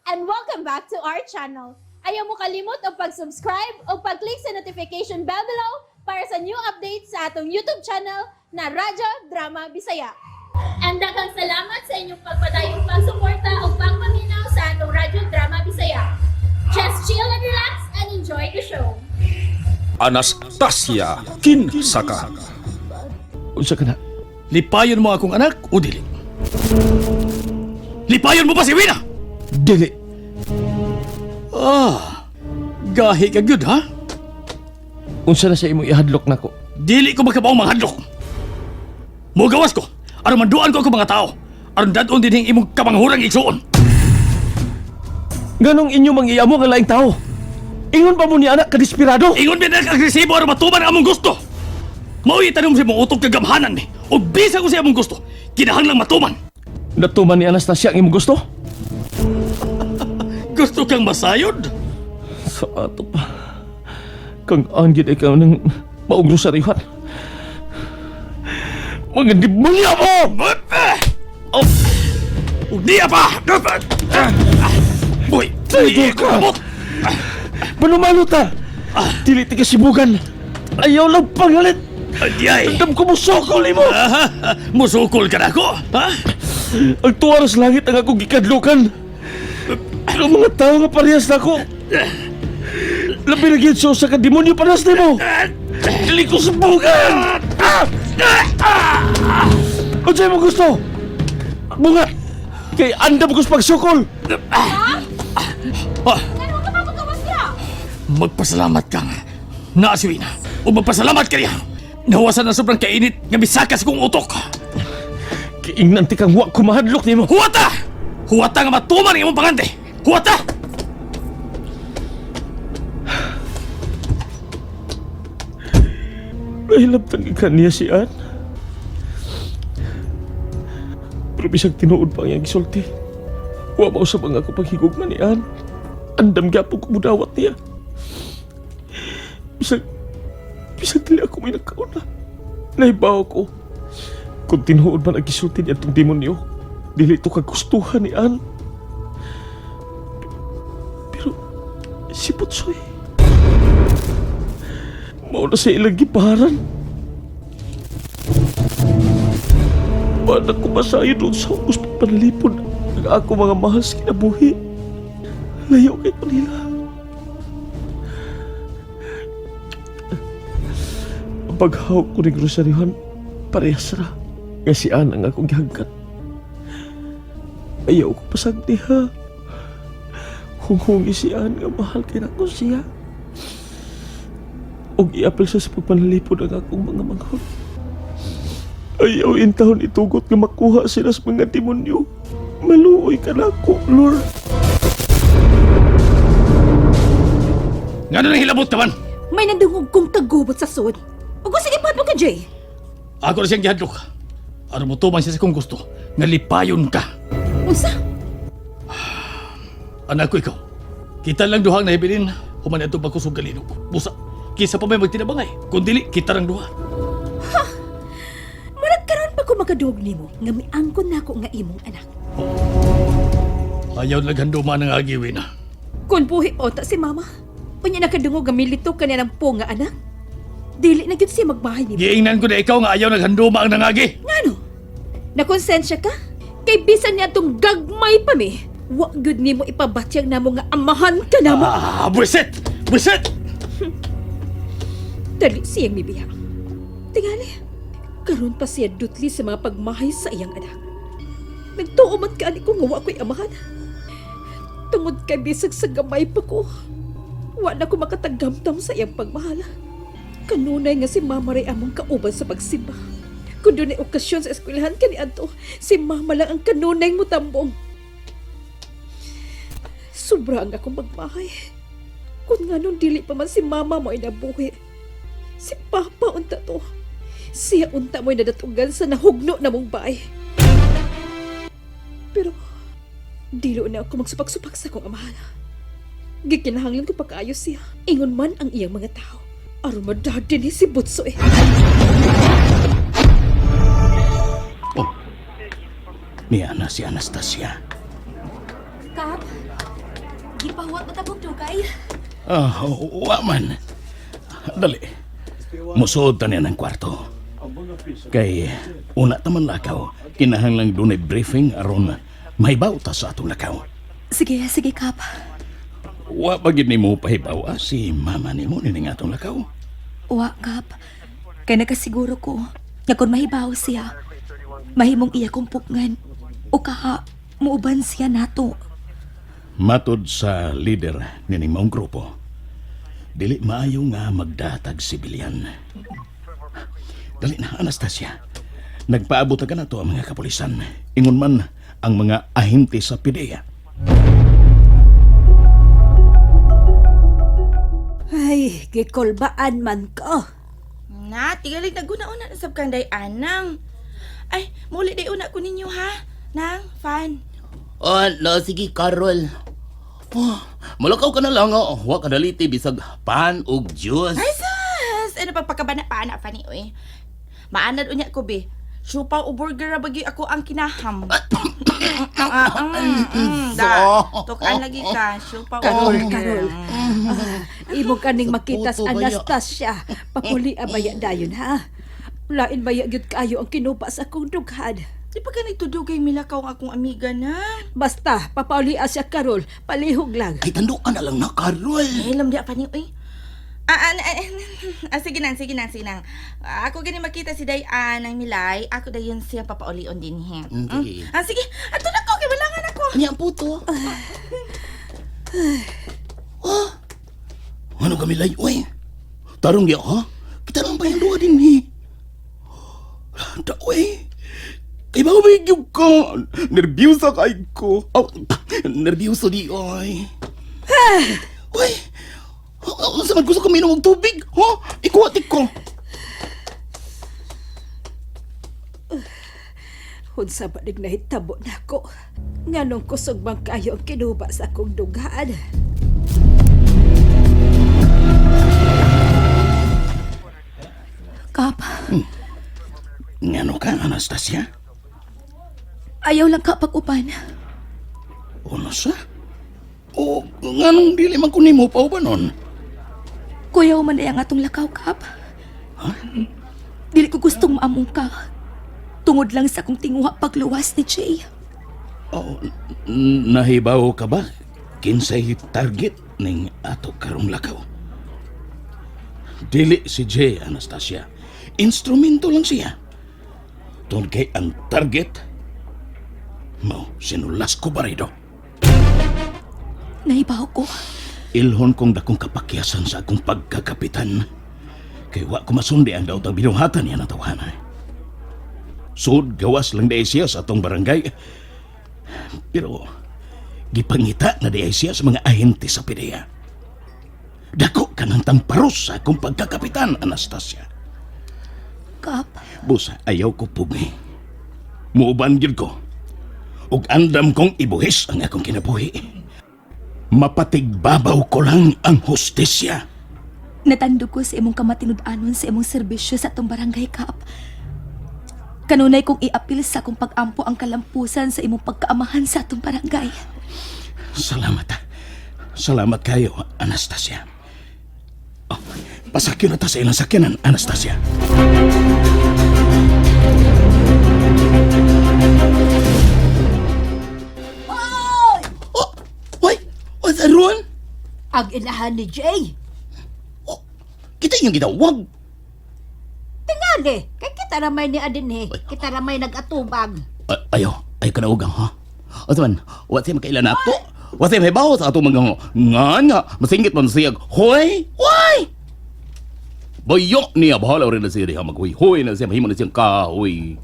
And welcome back to our channel. Ayaw mo kalimot og pag-subscribe o pag-click sa notification bell below para sa new updates sa atong YouTube channel na Radyo Drama Bisaya. And daghang salamat sa inyong pagpadayong pagsuporta o pagpaminaw sa atong Radyo Drama Bisaya. Just chill and relax and enjoy the show. Anastasia, kinsa ka? Unsa ka na? Lipayon mo akong anak o dili? Lipayon mo pa si Wina! Dili. Ah, gahi ka gyud, ha? Unsa na sa imong ihadlok nako? Dili ko makabaong manghadlok. Mugawas ko, aron manduan ko ako mga tao. Aron dad-on dinhing imong kamanghurang igsuon. Nganong inyo mang iamo nga laing tao? Ingon pa mo ni anak kadesperado? Ingon mi na agresibo aron matuman ang among gusto. Mao itanom sa imong utok kagamhanan ni. O bisa ko sa among gusto, kinahanglang matuman. Natuman ni Anastasia ang imong gusto? Gusto kang masayod? Sa ato pa. Kang anggid ikaw ng maong rosaryuhan. Mga demonyo mo! Oh. Ug niya pa! Boy, Traitor ka! Panumalo ta! Dili ti kasibugan! Ayaw lang pangalit! Adyay! Andam ko musokol mo! Ah, musukol ka na ako, ha? Ang tuwa sa langit ang akong gikadlukan. Ang mga tao nga parehas na ako. Labi na gyud sa usa ka demonyo parehas nimo. Dili ko subukan. Ah! Unsay mo gusto? Bungat. Kay andam ko sa pagsukol. Ah, Ano ka mapagawas niya? Magpasalamat ka nga. Naa si Wina. O magpasalamat ka niya. Nahuwasan na sobrang kainit nga misaka sa kong utok. Kiingnan ti kang wa ko mahadlok nimo. Huwata! Huwata nga matuman ang imong pangante! Huwata! Nahilabtan ka niya si Ann. Pero bisag tinuod pa ang iyang gisulti. Wa mausab ang ako paghigugma ni Ann. Andam gyapon ko mudawat niya. Bisag dili ako may nagkauna. Nahibaw ko. Kung tinuod man ang gisulti niya itong demonyo, dili ito kagustuhan ni Ann. Pero si Putsoy, mao na sa ilang giparan. Wala ko masayo doon sa ubos pagpanlipod ang ako mga mahal sa kinabuhi. Layo kay kanila. Ang paghawak ko ng rosaryohan, parehas ra. Nga si Ana ang akong gihagkat. Ayaw ko pasagdi ha. Hunghungi si Ann nga mahal kay nako siya. Og iapil siya sa pagpanalipod ang akong mga manghod. Ayaw intahon itugot nga makuha sila sa mga demonyo. Maluoy ka na ako, Lord. Nga nang hilabot ka man? May nandungog kong tagubot sa sud. Ug sige pa mo ka, Jay. Ako na siyang gihadlok. Aron mo tuman siya sa kong gusto, nga lipayon ka. Unsa? Anak ko ikaw. Kita lang duhang nahibilin, human ato pagkusog galinog. Busa, kisa pa may magtinabangay. Kung dili, kita lang duha. Murag karon pa ko makadungog nimo nga miangkon nako nga imong anak. Ayaw naghanduma ng agiwin na. Kun buhi pa unta si mama. Unya nakadungog nga milito ka niya ng po nga anak. Dili na gyud siya magbahay nimo. Giingnan ko na ikaw nga ayaw naghanduma ang nangagi. Ngano? Nakonsensya ka? Kay bisan niya atong gagmay pa mi. Wa gyud nimo ipabatyag namo nga amahan ka namo. Ah, buwisit! Buwisit! Dali siyang mibiya. Tingali, karon pa siya dutli sa mga pagmahay sa iyang anak. Nagtuo man kaani ko nga wa ko'y amahan. Tungod kay bisag sa gamay pa ko, wa na ko makatagamtam sa iyang pagmahal. Kanunay nga si Mama ray among kauban sa pagsimba. Kung dunay okasyon sa eskwelahan kaniadto, si Mama lang ang kanunay mutambong. Sobra ang akong magmahay. Kung nga nun dili pa man si Mama mo ay nabuhi. Si Papa unta to. Siya unta mo'y nadatugan sa nahugno na mong baay. Pero, dilo na ako magsupak-supak sa akong amahan. Gikinahanglan ko pagkaayos siya. Ingon man ang iyang mga tao. Aron madadi ni si Butso eh. Oh, niya na si Anastasia. Kap, Gipahuwat mo tabog dugay. Ah, wa man. Dali. Musuod ta niya ng kwarto. Kay una ta man lakaw, kinahanglang dunay briefing aron mahibaw ta sa atong lakaw. Sige, sige, Kap. Wa ba gid nimo pahibaw ah, si mama nimo nining atong lakaw? Wa, Kap. Kay nakasiguro ko nga kung mahibaw siya, mahimong iya kong pukngan o kaha muuban siya nato. Matod sa leader nining maong grupo, dili maayo nga magdatag sibilyan. Dali na, Anastasia. Nagpaabot ka na to ang mga kapulisan. Ingon man ang mga ahente sa PDEA. Ay, gikulbaan man ko. Na, tigalig naguna-una na sab kang day anang. Ay, muli day una ko ninyo ha. Nang, fan. Oh, no, sige, Carol. Oh, malakaw ka na lang, oh. Wa ka daliti, bisag pan ug juice. Ay sus, ano pa pagkabana pa ana fani oy. Maanad unya ko be. Siupaw o burger ra bagi ako ang kinaham. Da. Tukan lagi ka, siupaw o Karol, burger. Karol. Ah, imo kaning makita Sa sa puto, baya. Anastasia. Papuli abaya dayon ha. Lain baya gyud kaayo ang kinuba sa akong dughan. Di pa ganito dugay milakaw ang akong amiga na. Basta, papauli siya Karol. Palihog lang. Ay, tando ka na lang na, Carol. Ay, lam di pa ni oy. Sige nang, sige nang, sige nang. Ako gani makita si Dayan ang milay. Ako dayon siya papaulion din he. Sige. Sige, ato na ko kay walangan ako. Ano ang puto? Ah, ano kami lay? Uy, tarong ya, ha? Kita lang ba yung duha din, eh? Da, uy. Kay ba may gyud ko? Nervyosa kay ko. Oh, nervyoso di, oy. Uy, unsa man gusto ko minom og tubig, ha? Ikuha tik ko. Unsa ba nig nahitabo nako? Nganong kusog man kayo ang kinuba sa akong dughan? Kap, Ngano ka, Anastasia? ayaw lang ka pag-uban. Ano sa? O, nganong dili man ko nimo paubanon? Kuyaw man ay ang atong lakaw, Kap. Dili ko gustong maamong ka. Tungod lang sa akong tinguha pagluwas ni Jay. Oh, nahibaw ka ba? Kinsay target ning ato karong lakaw. Dili si Jay Anastasia. Instrumento lang siya. Tungod kay ang target, mao sinulas ko barido. Nahibaw ko. Ilhon kong dakong kapakyasan sa akong pagkakapitan. Kay wa ko masundi ang daotang binuhatan niya na tawhana. Sud gawas lang dahil siya sa atong barangay. Pero gipangita na dahil siya sa mga ahente sa PDEA. Dako ka ng tamparos sa akong pagkakapitan, Anastasia. Kap, Busa, ayaw ko pugi. Muuban gyud ko. Ug andam kong ibuhis ang akong kinabuhi. Mapatigbabaw ko lang ang hustisya. natandog ko sa imong kamatinud-anon sa imong serbisyo sa atong barangay, Kap. Kanunay kong iapil sa akong pag-ampo ang kalampusan sa imong pagkaamahan sa atong barangay. Salamat. ah. Salamat kayo, Anastasia. Oh, pasakyo na ta sa ilang sakyanan, Anastasia. Oh, uy, what's ron? Ang inahan ni Jay. Oh, kita yung gitawag. Tingali, kay kita ramay ni adin eh. Kita ramay nag-atubang. Ay, ayaw, ayaw ka na ugang, ha? O man, wa siya makailan na ato. Wa siya mahibaw sa ato mga nga nga, masingit man siya. Hoy, hoy! Bayo niya, bahala rin na siya diha maghoy. Hoy na siya, mahimo na siyang kahoy.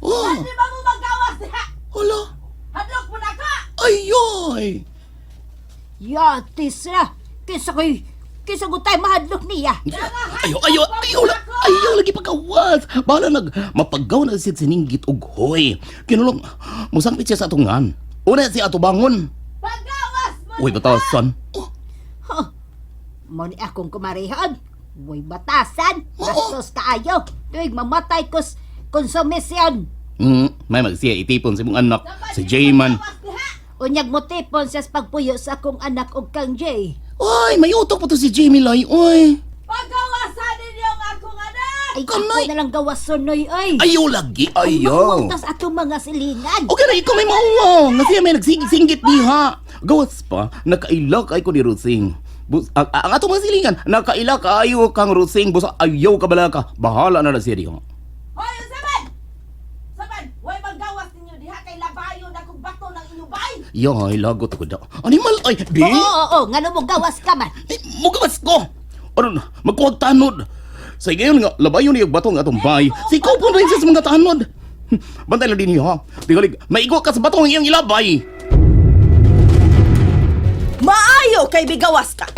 Oh. Di ba mo magawas diha? Hala, Hadlok mo na ka. ayoy! Yatis na. Kisa ko'y, kisa ko tayo mahadlok niya. Ayaw, ayaw, ayaw, ayaw lagi pagawas. Bahala nag, mapagaw na siya sininggit og hoy. Kinulong, musangpit siya sa atong ngan. Una siya ato bangon. Pagawas mo. Uy, batasan. Oh, Mo ni akong kumarihan. Uy, batasan. Bastos kaayo. Tuwing mamatay kos konsumisyon. May magsiya itipon sa imong anak, si Jayman. Unyag mo tipon siya sa pagpuyo sa akong anak og kang Jay. Oy, may utok pa to si Jamie Lai, oy. Pagawasan ninyo ang akong anak! Ay, Kanay. ako na lang gawason noy, ay. Ayaw lagi, ayaw. Mautas atong mga silingan. Okay na, ikaw may mauwa. Nga siya may nagsinggit diha. Gawas pa, nakaila kay ko ni Rusing. Bus, ang atong mga silingan, nakaila kaayo kang Rusing. Busa ayaw ka bala ka. Bahala na na siya diha. Hoy, unsa man? Saman, way maggawas ninyo diha kay labayon akong bato ng inyong bay. Yay, lagot ko da. Animal, ay, di? Oo, oo, oo. Ngano mo gawas ka man? Eh, mugawas ko! Ano na, magkuhag tanod. Sa gayon nga, labayon niya bato nga atong bay. Si Kupon rin siya sa mga tanod. Bantay lang din niyo, ha? Tingalig, maigo ka sa bato ang iyong ilabay. Maayo kay bigawas ka.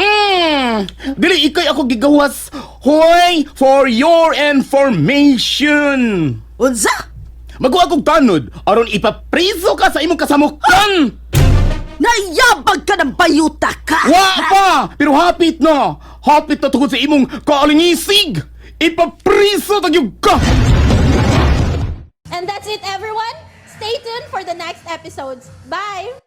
Dili ikay ako gigawas. Hoy, for your information. Unsa? Magkuha kog tanod aron ipapriso ka sa imong kasamukan. Nayabag ka ng bayuta ka. Wa pa, pero hapit na. Hapit na tungod sa imong kaalingisig. Ipapriso tagyog ka. And that's it, everyone. Stay tuned for the next episodes. Bye!